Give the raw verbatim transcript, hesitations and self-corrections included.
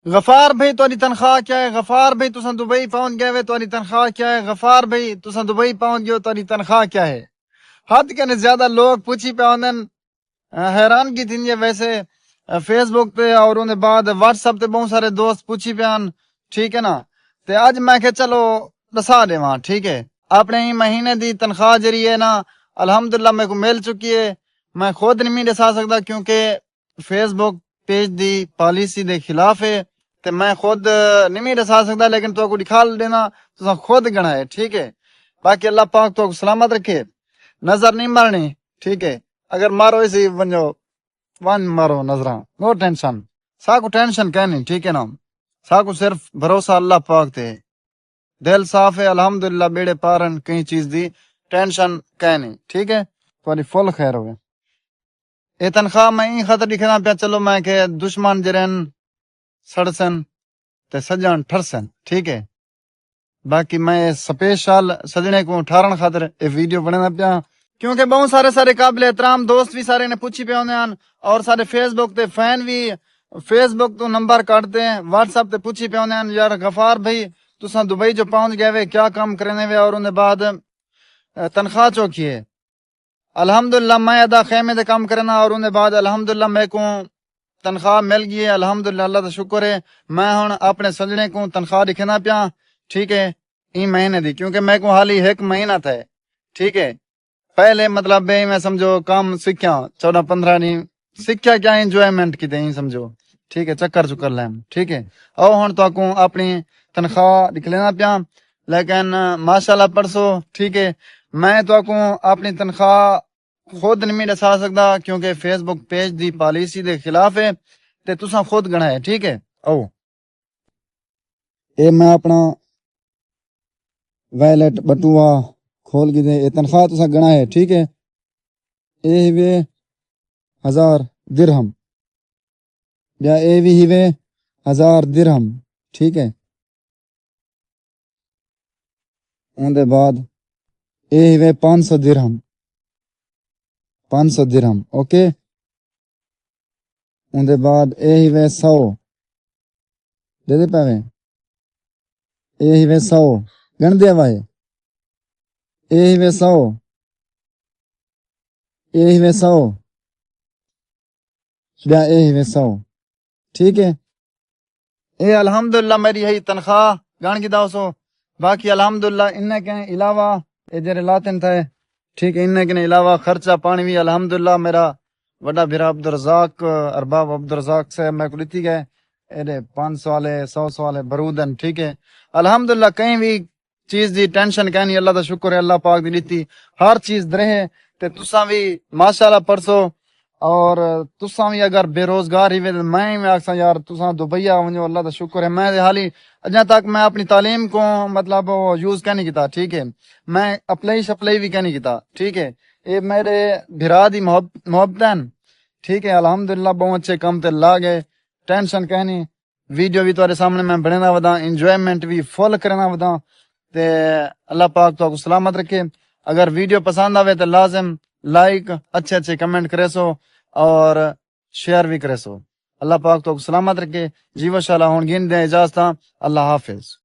غفار بھائی، تہاݙی تنخواہ کیا ہے؟ غفار بھائی، تساں دبئی پہنچ ڳئے وے، تہاݙی تنخواہ کیا ہے؟ غفار بھائی، تساں دبئی پہنچ ڳئے ہو، تہاݙی تنخواہ کیا ہے؟ حد کنے زیادہ لوگ پچھی پئے ہوندن۔ حیرانگی تھیندی ہے ویسے۔ فیس بک تے اور اوندے بعد واٹس ایپ تے ٻہوں سارے دوست پچھی پئے ہن، ٹھیک ہے نا؟ تے اڄ میں کہ چلو ݙسا ݙیواں، ٹھیک ہے؟ اپݨے ایں مہینے دی تنخواہ جیڑھی ہے نا، الحمدللہ میکوں مل چکی ہے۔ میں خود نہیں ݙسا سڳدا، کیونکہ فیس بک پیج دی پالیسی دے خلاف ہے، تے میں خود نہیں ݙسا سڳدا، لیکن تہاکوں ݙکھا ݙینا، تساں خود ڳݨائے، ٹھیک ہے؟ باقی اللہ پاک تہاکوں سلامت رکھے۔ نظر نہیں مارݨی، ٹھیک ہے؟ اگر مارو اسی ونڄو، ونڄ مارو نظراں، نو ٹینشن۔ ساکوں ٹینشن کائنی، ٹھیک ہے نا؟ ساکوں صرف بھروسہ اللہ پاک تے۔ دل صاف ہے، الحمدللہ، ٻیڑے پار ہن، کہیں چیز دی ٹینشن کائنی، ٹھیک ہے؟ تہاݙی فل خیر ہووے۔ اے تنخواہ میں ایں خاطر ݙکھینداں پیا، چلو میں کہ دشمن جیڑھے ہن سڑسن تے سڄݨ ٹھرسن، ٹھیک ہے؟ باقی میں سپیشل سڄݨیں کوں ٹھارݨ خاطر اے ویڈیو بݨیندا پیا، کیونکہ ٻہوں سارے سارے قابل احترام دوست وی سارے نے پچھی پئے ہوندے ہن، اور سارے فیس بک تے فین وی فیس بک توں نمبر کڈھ تے واٹس ایپ تے پچھی پئے ہوندے ہن، یار غفار بھائی، تساں دبئی جو پہنچ ڳئے وے، کیا کم کریندے وے؟ اور اوندے بعد، اے، تنخواہ چوکھی ہے؟ الحمدللہ، میں ادا خیمے دے کم کرینداں اور اوندے بعد الحمدللہ میکوں تنخواہ مل ڳئی ہے، الحمدللہ، اللہ دا شکر ہے۔ میں ہݨ اپݨے سڄݨیں کوں تنخواہ ݙکھیندا پیاں، ٹھیک ہے، ایں مہینے دی، کیونکہ میکوں حالی ہک مہینہ تھئے، ٹھیک ہے۔ پہلے مطلب ایویں سمجھو کم سکھیا، چوݙاں پندرہ ݙینھ سکھیا، کیا انجوائمنٹ کیتے ایں سمجھو، ٹھیک ہے، چکر چکر لیم، ٹھیک ہے۔ او ہݨ تہاکوں اپݨی تنخواہ ݙکھلینداں پیاں، لیکن ماشاءاللہ پڑھسو، ٹھیک ہے۔ میں تہاکوں اپݨی تنخواہ خود نہیں ݙسا سڳدا، کیونکہ فیس بک پیج دی پالیسی دے خلاف ہے، تے تساں خود ڳݨائے، ٹھیک ہے۔ او، اے میں اپݨا ویلٹ بٹوا کھول گھدے، اے تنخواہ تساں ڳݨائے، ٹھیک ہے۔ اے ہیوے ہزار درہم، ٻیا اے وی ہیوے ہزار درہم، ٹھیک ہے۔ اوندے بعد اے ہیوے پانچ سو درہم، پانچ سو درہم، اوکے۔ اوندے بعد اے ہیوے سو، ݙیہدے پئے وے؟ اے ہیوے سو، ڳݨدے وائے۔ اے ہیوے سو، اے ہیوے سو، ٻیا اے ہیوے سو، ٹھیک ہے۔ اے الحمدللہ میݙی ہئی تنخواہ، ڳݨ گھدا ہوسو۔ باقی الحمدللہ انہیں کنے علاوہ اے جیڑھے لاتن تھئے، ٹھیک ہے، انہیں کنے علاوہ خرچہ پاݨی وی الحمدللہ میݙا وݙا بھرا عبدالرزاق، ارباب عبدالرزاق صاحب میکوں ݙتی ڳئے۔ ایݙے پانچ سو آلے، سو سو آلے برود ہن، ٹھیک ہے۔ الحمدللہ کہیں وی چیز دی ٹینشن کائنی، اللہ دا شکر ہے، اللہ پاک دی ݙتی ہر چیز درے ہے۔ تے تساں وی ماشاءاللہ پڑھسو، اور تساں وی اگر بے روزگار ہیوے تے میں وی آکھساں یار تساں دبئی آ ونڄو، اللہ دا شکر ہے۔ میں تے حالی اڄاں تک میں اپݨی تعلیم کوں مطلب او یوز کائنی کیتا، ٹھیک ہے، میں اپلائی شپلائی وی کائنی کیتا، ٹھیک ہے۔ اے میݙے بھرا دی محب-، محبت ہن، ٹھیک ہے، الحمدللہ ٻہوں اچھے کم تے لڳ ڳئے، ٹینشن کائنی۔ ویڈیو وی تہاݙے سامݨے میں بݨیندا وداں، انجوائمنٹ وی فل کریندا وداں۔ تے اللہ پاک تہاکوں سلامت رکھے۔ اگر ویڈیو پسند آوے تے لازم لائک، اچھے اچھے کمنٹ کریسو اور شیئر وی کریسو۔ اللہ پاک تہاکوں سلامت رکھے۔ جی وشالا ہݨ گھندے اجازتاں۔ اللہ حافظ۔